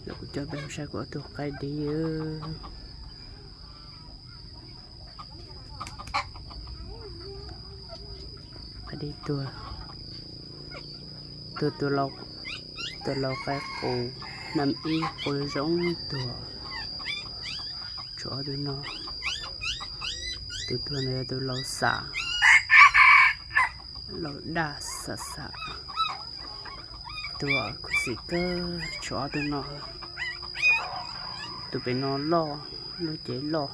Los kuv coj peb mus saib kuv ob tug qaib dib. Qaib dib tuag, tuag, tuag laus qaib qus, hnab ib qus zoo tuag. Tshuav ob tug no, tus tuag no yog tus laus xam, laus daj xam xam, tuag khuv xim kawg. Tshuav ob tug no, tus pem no loj, lub cev loj,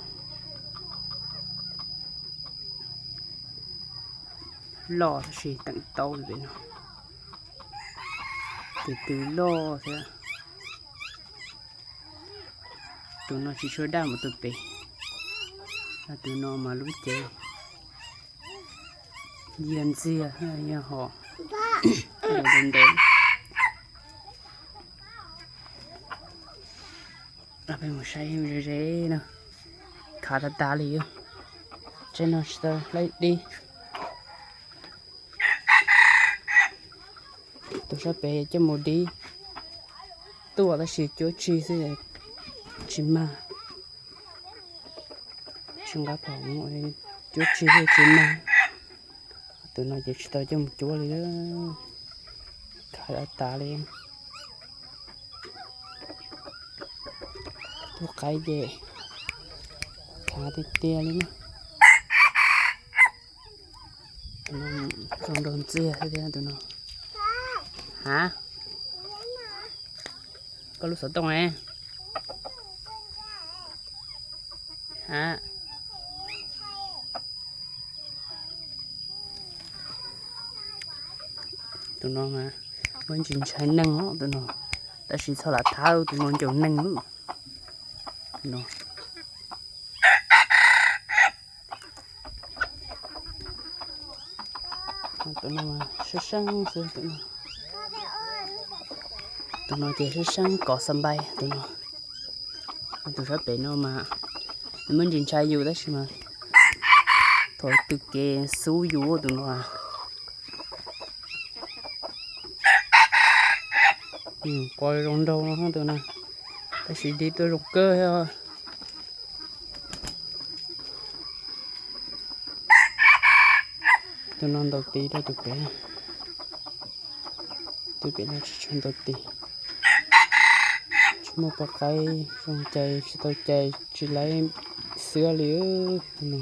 loj tab sis teem tau li pem no, tus twg loj thiab. Tus no tsis tshua daj mus tus pem, tus no mas lub cev yog ntxiag, yog hos ntev. Peb mus saib ze ze no, khav tas tas li, tsev no tsis tau laib dib. Tus sab pem coj mus dib tuaj tab sis cuab tsig xwb, tsis mag, tsis nqa phom, cuab tsig xwb tsis mag. Tus no ces tsis tau coj mus cuab li, khav tas tas li. Tus qaib ces khav tiag tiag li na. Zoo nraug ntxiag thiab tus no. Ha, koj lub xov tooj ne? Ha, tus no mas muaj ntsis ntshai neeg os tus no, tab sis txhob lam thab, tus no ncaws neeg lawm. Tus no sab seeb xwb, tus no ces sab seeb kov xa npai tus no. Tus sab pem no mas nws muaj ntsis ntshai yus tab sis mas thaum tw kev xub yus tus no. Quas zoo nraug no tus no, tab sis dib tuaj zoo kawg thiab. Tus no ntaus tis rau tus pem, tus pem no tsis tshua ntaus tis. Tsis muaj poj qaib zoo cai, tsis tau cai, tsis laib xwab li tus no.